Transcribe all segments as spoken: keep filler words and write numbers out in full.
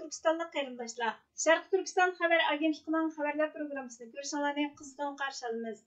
تۈركىستانلىق قېرىنداشلار، شەرقىي تۈركىستان خەۋەر ئاگېنتلىقىنىڭ خەۋەرلەر پروگراممىسىنى كۆرۈشۈڭلارنى قىزغىن قارشى ئالىمىز.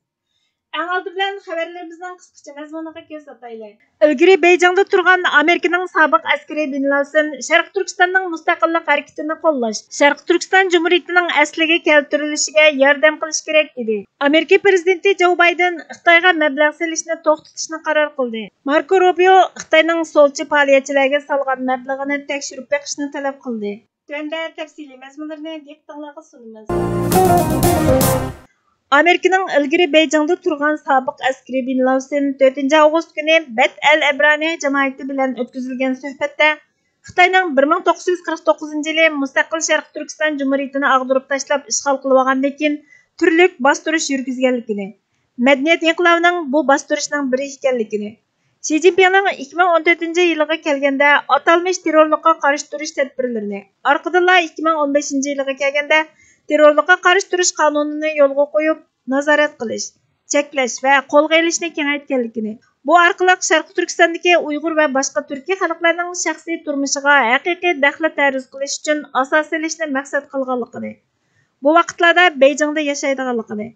ئەڭ ئالدى بىلەن خەۋەرلىرىمىزنىڭ قىسقىچە مەزمۇنىغا كۆز ئاتايلى. ئىلگىرى بېيجىڭدا تۇرغان ئامېرىكىنىڭ سابىق ئەسكىرى بېن لاسېن شەرقىي تۈركىستاننىڭ مۇستەقىللىق ھەرىكىتىنى قوللاش، شەرقىي تۈركىستان جۇمھۇرىيىتىنىڭ ئەسلىگە كەلتۈرۈلۈشىگە ياردەم قىلىش كېرەك دېدى. ئامېرىكا پىرېزىدېنتى جو بايدېن خىتايغا مەبلەغ سېلىشنى توختىتىشنى قارار قىلدى. ماركو روبىيو خىتاينىڭ سولچى پائالىيەتچىلەرگە سالغان مەبلىغىنى تەكشۈرۈپ بېقىشنى تەلەپ قىلدى. تۆۋەندە تەپسىلىي مەزمۇنلىرىنى دىققىتىڭلارغا سۇنىمىز. ئامېرىكىنىڭ ئىلگىرى بېيجىڭدا تۇرغان سابىق ئەسكىرى بېن لاسېن تۆتىنچى ئاۋغۇست كۈنى بەت ئەل ئەبرانى جامائىتى بىلەن ئۆتكۈزۈلگەن سۆھبەتتە خىتاينىڭ بىر مىڭ توققۇز يۈز قىرىق توققۇزىنچى يىلى مۇستەقىل شەرقىي تۈركىستان جۇمھۇرىيىتىنى ئاغدۇرۇپ تاشلاپ ئىشغال قىلىۋالغاندىن كېيىن تۈرلۈك باستۇرۇش يۈرگۈزگەنلىكىنى، مەدەنىيەت ئىنقىلابىنىڭ بۇ باستۇرۇشنىڭ بىرى ئىكەنلىكىنى، شى جىنپىڭنىڭ ئىككى مىڭ ئون تۆتىنچى يىلىغا كەلگەندە ئاتالمىش تېررورلۇققا قارشى تۇرۇش تەدبىرلىرىنى، ئارقىدىنلا ئىككى مىڭ ئون بەشىنچى يىلىغا كەلگەندە تېررورلۇققا قارشى تۇرۇش قانۇنىنى يولغا قويۇپ، نازارەت قىلىش، چەكلەش ۋە قولغا ئېلىشنى كېڭەيتكەنلىكىنى، بۇ ئارقىلىق شەرقىي تۈركىستاندىكى ئۇيغۇر ۋە باشقا تۈركىي خەلقلەرنىڭ شەخسىي تۇرمۇشىغا ھەقىقىي دەخلى تەرۇز قىلىش ئۈچۈن ئاساس سېلىشنى مەقسەت قىلغانلىقىنى، بۇ ۋاقىتلاردا بېيجىڭدا ياشايدىغانلىقىنى،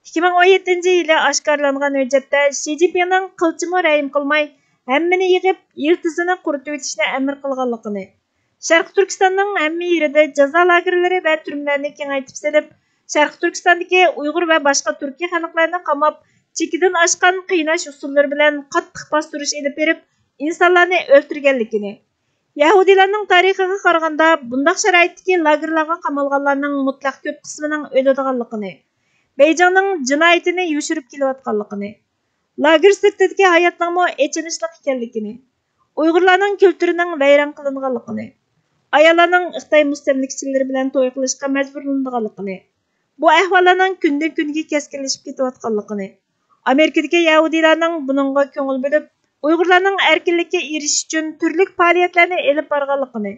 ئىككى مىڭ ئون يەتتىنچى يىلى ئاشكارىلانغان ھۆججەتتە شى جىنپىڭنىڭ قىلچىمۇ رەھىم قىلماي، ھەممىنى يىغىپ، يىلتىزىنى قۇرۇتۇۋېتىشنى ئەمر قىلغانلىقىنى، شەرقىي تۈركىستاننىڭ ھەممە يېرىدە جازا لاگېرلىرى ۋە تۈرمىلەرنى كېڭەيتىپ سېلىپ، شەرقىي تۈركىستاندىكى ئۇيغۇر ۋە باشقا تۈركىي خەلقلەرنى قاماپ، چېكىدىن ئاشقان قىيناش ئۇسۇللىرى بىلەن قاتتىق باستۇرۇش ئېلىپ بېرىپ، ئىنسانلارنى ئۆلتۈرگەنلىكىنى، يەھۇدىيلارنىڭ تارىخىغا قارىغاندا، بۇنداق شارائىتتىكى لاگېرلارغا قامالغانلارنىڭ مۇتلەق كۆپ قىسمىنىڭ ئۆلىدىغانلىقىنى، بېيجىڭنىڭ جىنايىتىنى يوشۇرۇپ كېلىۋاتقانلىقىنى، لاگېر سىرتىدىكى ھاياتنىڭمۇ ئېچىنىشلىق ئىكەنلىكىنى، ئۇيغۇرلارنىڭ كۈلتۈرىنىڭ ۋەيران قىلىنغانلىقىنى، ئاياللارنىڭ خىتاي مۇستەملىكىچىلىرى بىلەن توي قىلىشقا مەجبۇرلىنىدىغانلىقىنى، بۇ ئەھۋاللارنىڭ كۈندىن-كۈنگە كەسكىنلىشىپ كېتىۋاتقانلىقىنى، ئامېرىكىدىكى يەھۇدىيلارنىڭ بۇنىڭغا كۆڭۈل بۆلۈپ، ئۇيغۇرلارنىڭ ئەركىنلىككە ئېرىشىش ئۈچۈن تۈرلۈك پائالىيەتلەرنى ئېلىپ بارغانلىقىنى،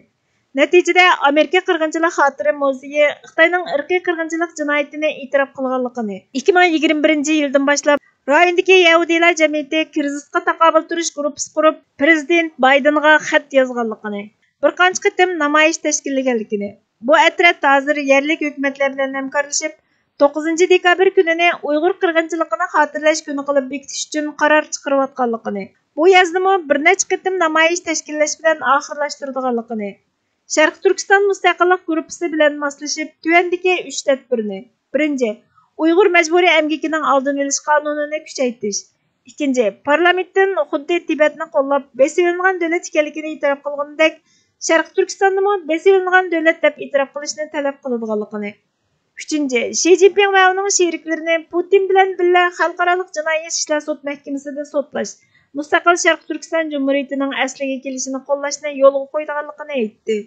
نەتىجىدە ئامېرىكا قىرغىنچىلىق خاتىرە مۇزېيى خىتاينىڭ ئىرقىي قىرغىنچىلىق جىنايىتىنى ئېتىراپ قىلغانلىقىنى، ئىككى مىڭ يىگىرمە بىرىنچى يىلدىن باشلاپ رايوندىكى يەھۇدىيلار جەمئىيىتى كىرىزىسقا تاقابىل تۇرۇش گۇرۇپپىسى قۇرۇپ، پىرېزىدېنت بايدېنغا خەت يازغانلىقىنى، بىر قانچە قېتىم نامايىش تەشكىللىگەنلىكىنى، بۇ ئەترەت ھازىر يەرلىك ھۆكۈمەتلەر بىلەن ھەمكارلىشىپ، توققۇزىنچى دېكابىر كۈنىنى ئۇيغۇر قىرغىنچىلىقىنى خاتىرىلەش كۈنى قىلىپ بېكىتىش ئۈچۈن قارار چىقىرىۋاتقانلىقىنى، بۇ يازدىمۇ بىر نەچچە قېتىم نامايىش تەشكىللەش بىلەن ئاخىرلاشتۇرىدىغانلىقىنى، شەرقىي تۈركىستان مۇستەقىللىق گۇرۇپپىسى بىلەن ماسلىشىپ، تۆۋەندىكى ئۈچ تەدبىرنى، بىرىنچى، ئۇيغۇر مەجبۇرىي ئەمگىكىنىڭ ئالدىنى ئېلىش قانۇنىنى كۈچەيتىش، ئىككىنچى، پارلامېنتتىن خۇددى تىبەتنى قوللاپ بېسىۋېلىنغان دۆلەت ئىكەنلىكىنى ئېتىراپ قىلغىنىدەك، شەرقىي تۈركىستاننىمۇ بېسىۋېلىنغان دۆلەت دەپ ئېتىراپ قىلىشنى تەلەپ قىلىدىغانلىقىنى، ئۈچىنچى، شى جىنپىڭ ۋە ئۇنىڭ شېرىكلىرىنى پۇتىن بىلەن بىللە خەلقئارالىق جىنايى ئىشلار سوت مەھكىمىسىدە سوتلاش، مۇستەقىل شەرقىي تۈركىستان جۇمھۇرىيىتىنىڭ ئەسلىگە كېلىشىنى قوللاشنى يولغا قويىدىغانلىقىنى ئېيتتى.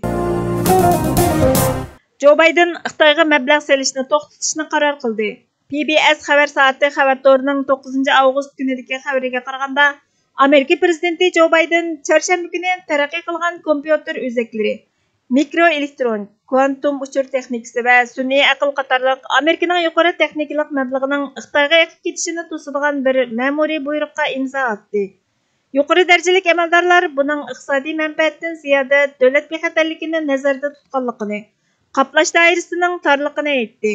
جو بايدېن خىتايغا مەبلەغ سېلىشنى توختىتىشنى قارار قىلدى. پى بى ئېس خەۋەر سائىتى خەۋەر تورىنىڭ توققۇزىنچى ئاۋغۇست كۈنىدىكى خەۋىرىگە قارىغاندا، ئامېرىكا پىرېزىدېنتى جو بايدېن چارشەنبە كۈنى تەرەققىي قىلغان كومپيۇتېر ئۆزەكلىرى، مىكرو ئېلېكترون، كۋانتۇم ئۇچۇر تېخنىكىسى ۋە سۈنئىي ئەقىل قاتارلىق ئامېرىكىنىڭ يۇقىرى تېخنىكىلىق مەبلىغىنىڭ خىتايغا ئېقىپ كېتىشىنى توسىدىغان بىر مەمۇرىي بۇيرۇققا ئىمزا ئاتتى. يۇقىرى دەرىجىلىك ئەمەلدارلار بۇنىڭ ئىقتىسادىي مەنپەئەتتىن زىيادە دۆلەت بىخەتەرلىكىنى نەزەردە تۇتقانلىقىنى، قاپلاش دائىرىسىنىڭ تارلىقىنى ئېيتتى.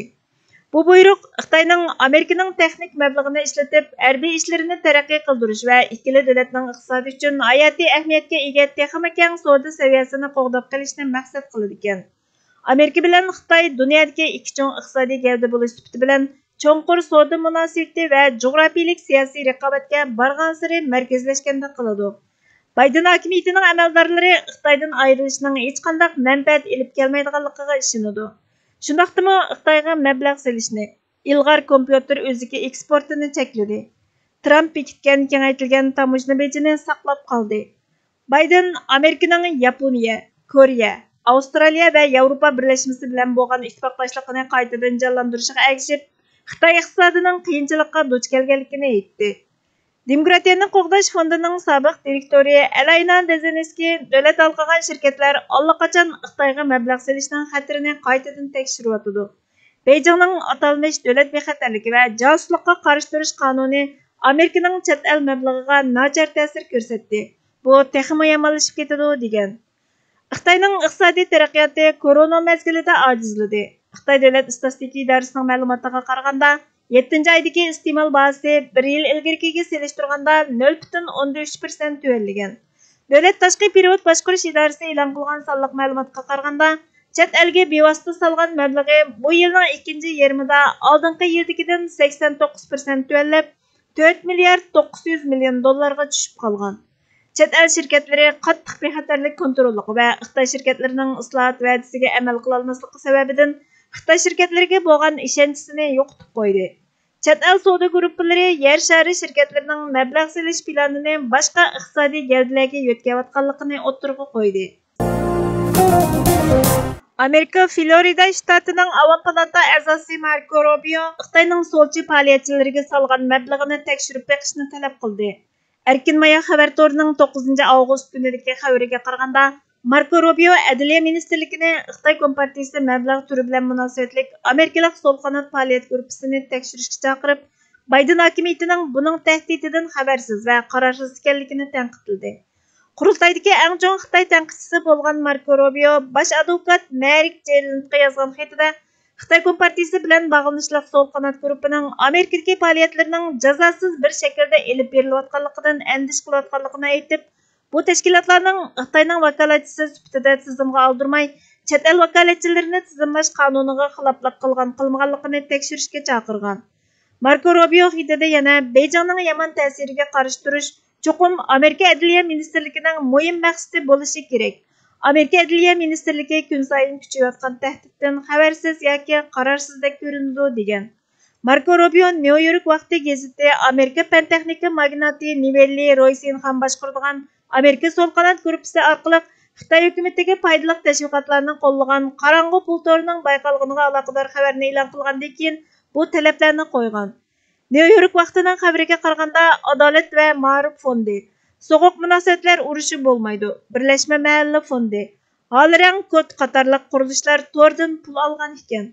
بۇ بۇيرۇق خىتاينىڭ ئامېرىكىنىڭ تېخنىك مەبلىغىنى ئىشلىتىپ، ھەربىي ئىشلىرىنى تەرەققىي قىلدۇرۇش ۋە ئىككىلى دۆلەتنىڭ ئىقتىسادى ئۈچۈن ھاياتىي ئەھمىيەتكە ئىگە تېخىمۇ كەڭ سودا سەۋىيەسىنى قوغداپ قېلىشنى مەقسەت قىلىدىكەن. ئامېرىكا بىلەن خىتاي دۇنيادىكى ئىككى چوڭ ئىقتىسادىي گەۋدە بولۇش سۈپىتى بىلەن، چوڭقۇر سودا مۇناسىۋىتى ۋە جۇغراپىيىلىك سىياسىي رىقابەتكە بارغانسېرى مەركەزلەشكەندەك قىلىدۇ. بايدېن ھاكىمىيىتىنىڭ ئەمەلدارلىرى خىتايدىن ئايرىلىشنىڭ ھېچقانداق مەنپەئەت ئېلىپ كەلمەيدىغانلىقىغا ئىشىنىدۇ. شۇنداقتىمۇ خىتايغا مەبلەغ سېلىشنى، ئىلغار كومپيۇتېر ئۆزىكى ئېكسپورتىنى چەكلىدى. ترامپ بېكىتكەن كېڭەيتىلگەن تاموژنا بېجىنى ساقلاپ قالدى. بايدېن ئامېرىكىنىڭ ياپونىيە، كورېيە، ئاۋسترالىيە ۋە ياۋروپا بىرلەشمىسى بىلەن بولغان ئىتتىپاقداشلىقىنى قايتىدىن جانلاندۇرۇشىغا ئەگىشىپ، خىتاي ئىقتىسادىنىڭ قىيىنچىلىققا دۇچ كەلگەنلىكىنى ئېيتتى. دېموكراتىيەنى قوغداش فوندىنىڭ سابىق دىرېكتورى ئەلاينا دېزېنسكىي دۆلەت ھالقىغان شىركەتلەر ئاللىقاچان خىتايغا مەبلەغ سېلىشنىڭ خەتىرىنى قايتىدىن تەكشۈرۈۋاتىدۇ. بېيجىڭنىڭ ئاتالمىش دۆلەت بىخەتەرلىكى ۋە جاسۇسلۇققا قارشى تۇرۇش قانۇنى ئامېرىكىنىڭ چەت ئەل مەبلىغىغا ناچار تەسىر كۆرسەتتى. بۇ تېخىمۇ يامانلىشىپ كېتىدۇ، دېگەن. خىتاينىڭ ئىقتىسادىي تەرەققىياتى كورونا مەزگىلىدە ئاجىزلىدى. خىتاي دۆلەت ئىستاتىستىكا ئىدارىسىنىڭ مەلۇماتىغا قارىغاندا، يەتتىنچى ئايدىكى ئىستېمال باھاسى بىر يىل ئىلگىرىكىگە سېلىشتۇرغاندا نۆل پۈتۈن ئوندىن ئۈچ پىرسەنت تۆۋەنلىگەن. دۆلەت تاشقى پېرېۋوت باشقۇرۇش ئىدارىسى ئېلان قىلغان سانلىق مەلۇماتقا قارىغاندا، چەت ئەلگە بىۋاسىتە سالغان مەبلىغى بۇ يىلنىڭ ئىككىنچى يېرىمىدا ئالدىنقى يىلدىكىدىن سەكسەن توققۇز پىرسەنت تۆۋەنلەپ، تۆت مىليارد توققۇز يۈز مىليون دوللارغا چۈشۈپ قالغان. چەت ئەل شىركەتلىرى قاتتىق بىخەتەرلىك كونتروللۇقى ۋە خىتاي شىركەتلىرىنىڭ ئىسلاھات ۋەدىسىگە ئەمەل قىلالماسلىقى سەۋەبىدىن، خىتاي شىركەتلىرىگە بولغان ئىشەنچىسىنى يوقىتىپ قويدى. چەت ئەل سودا گۇرۇپپىلىرى يەر شارى شىركەتلىرىنىڭ مەبلەغ سېلىش پىلانىنى باشقا ئىقتىسادىي گەۋدىلەرگە يۆتكەۋاتقانلىقىنى ئوتتۇرىغا قويدى. ئامېرىكا فلورىدا شتاتىنىڭ ئاۋام پالاتا ئەزاسى ماركو روبىيو خىتاينىڭ سولچى پائالىيەتچىلىرىگە سالغان مەبلىغىنى تەكشۈرۈپ بېقىشنى تەلەپ قىلدى. ئەركىن مايا خەۋەر تورىنىڭ توققۇزىنچى ئاۋغۇست كۈنىدىكى خەۋىرىگە قارىغاندا، ماركو روبىيو ئەدلىيە مىنىستىرلىكىنى خىتاي كومپارتىيىسى مەبلەغ تۈرى بىلەن مۇناسىۋەتلىك ئامېرىكىلىق سول قانات پائالىيەت گۇرۇپپىسىنى تەكشۈرۈشكە چاقىرىپ، بايدېن ھاكىمىيىتىنىڭ بۇنىڭ تەھدىتىدىن خەۋەرسىز ۋە قارارسىز ئىكەنلىكىنى تەنقىدلىدى. قۇرۇلتايدىكى ئەڭ چوڭ خىتاي تەنقىدچىسى بولغان ماركو روبىيو باش ئادۋوكات مەرىك جېيلىنغا يازغان خېتىدە، خىتاي كومپارتىيىسى بىلەن باغلىنىشلىق سول قانات گۇرۇپپىنىڭ ئامېرىكىدىكى پائالىيەتلىرىنىڭ جازاسىز بىر شەكىلدە ئېلىپ بېرىلىۋاتقانلىقىدىن ئەندىشە قىلىۋاتقانلىقىنى ئېيتىپ، بۇ تەشكىلاتلارنىڭ خىتاينىڭ ۋاكالەتچىسى سۈپىتىدە تىزىمغا ئالدۇرماي، چەت ئەل ۋاكالەتچىلىرىنى تىزىملاش قانۇنىغا خىلاپلىق قىلغان-قىلمىغانلىقىنى تەكشۈرۈشكە چاقىرغان. ماركو روبىيو خېتىدە يەنە بېيجىڭنىڭ يامان تەسىرىگە قارشى تۇرۇش چوقۇم ئامېرىكا ئەدلىيە مىنىستىرلىكىنىڭ مۇھىم مەقسىتى بولۇشى كېرەك. ئامېرىكا ئەدلىيە مىنىستىرلىكى كۈنسايىن كۈچىيىۋاتقان تەھدىتتىن خەۋەرسىز ياكى قارارسىزدەك كۆرۈنىدۇ، دېگەن. ماركو روبىيو نيۇ يورك ۋاقتى گېزىتى ئامېرىكا پەن تېخنىكا ماگناتى نىۋېللى رويسىنخان باشقۇرىدىغان ئامېرىكا سول قانات گۇرۇپپىسى ئارقىلىق خىتاي ھۆكۈمىتىگە پايدىلىق تەشۋىقاتلارنى قوللىغان قاراڭغۇ پۇل تورىنىڭ بايقالغىنىغا ئالاقىدار خەۋەرنى ئېلان قىلغاندىن كېيىن، بۇ تەلەپلەرنى قويغان. نيۇ يورك ۋاقتىنىڭ خەۋىرىگە قارىغاندا، ئادالەت ۋە مائارىپ فوندى، سوغۇق مۇناسىۋەتلەر ئۇرۇشى بولمايدۇ، بىرلەشمە مەھەللە فوندى، ھالرەڭ كود قاتارلىق قۇرۇلۇشلار توردىن پۇل ئالغان ئىكەن.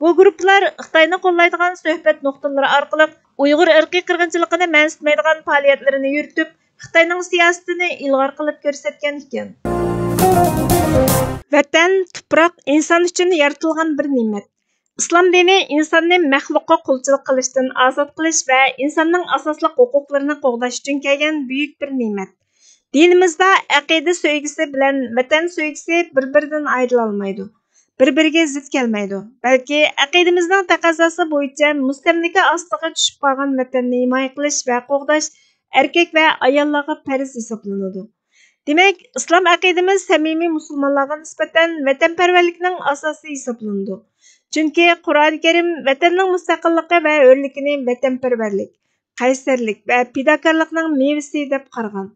بۇ گۇرۇپپىلار خىتاينى قوللايدىغان سۆھبەت نۇقتىلىرى ئارقىلىق ئۇيغۇر ئىرقىي قىرغىنچىلىقىنى مەنسىتمەيدىغان پائالىيەتلىرىنى يۈرۈتۈپ، خىتاينىڭ سىياسىتىنى ئىلغار قىلىپ كۆرسەتكەن ئىكەن. ۋەتەن، تۇپراق ئىنسان ئۈچۈن يارىتىلغان بىر نېمەت. ئىسلام دىنى ئىنساننى مەخلۇققا قۇلچىلىق قىلىشتىن ئازاد قىلىش ۋە ئىنساننىڭ ئاساسلىق ھوقۇقلىرىنى قوغداش ئۈچۈن كەلگەن بۈيۈك بىر نېمەت. دىنىمىزدا ئەقىدە سۆيگۈسى بىلەن ۋەتەن سۆيگۈسى بىر-بىرىدىن ئايرىلالمايدۇ، بىر-بىرىگە زىت كەلمەيدۇ، بەلكى ئەقىدىمىزنىڭ تەقەززاسى بويىچە مۇستەملىكە ئاستىغا چۈشۈپ قالغان ۋەتەننى ھىمايە قىلىش ۋە قوغداش ئەركەك ۋە ئاياللارغا پەرز ھېسابلىنىدۇ. دېمەك، ئىسلام ئەقىدىمىز سەمىمىي مۇسۇلمانلارغا نىسبەتەن ۋەتەنپەرۋەرلىكنىڭ ئاساسى ھېسابلىنىدۇ. چۈنكى قۇرئان كەرىم ۋەتەننىڭ مۇستەقىللىقى ۋە ھۆرلۈكىنى ۋەتەنپەرۋەرلىك، قەيسەرلىك ۋە پىداكارلىقنىڭ مېۋىسى دەپ قارىغان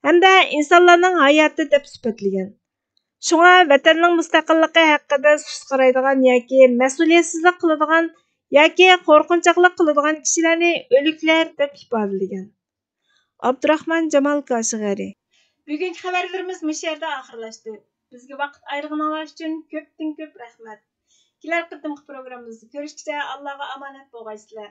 ھەمدە ئىنسانلارنىڭ ھاياتى دەپ سۈپەتلىگەن. شۇڭا ۋەتەننىڭ مۇستەقىللىقى ھەققىدە سۇسقىرايدىغان ياكى مەسئۇلىيەتسىزلىك قىلىدىغان ياكى قورقۇنچاقلىق قىلىدىغان كىشىلەرنى ئۆلۈكلەر دەپ ئىپادىلىگەن. ئابدۇراخمان جامال كاشىغەرى. بۈگۈنكى خەۋەرلىرىمىز مۇشۇ يەردە ئاخىرلاشتى. بىزگە ۋاقىت ئايرىغىنىڭلار ئۈچۈن كۆپتىن كۆپ رەھمەت. كېلەر قېتىمقى پروگراممىمىزدا كۆرۈشكىچە ئاللاغا ئامانەت بولغايسىلەر.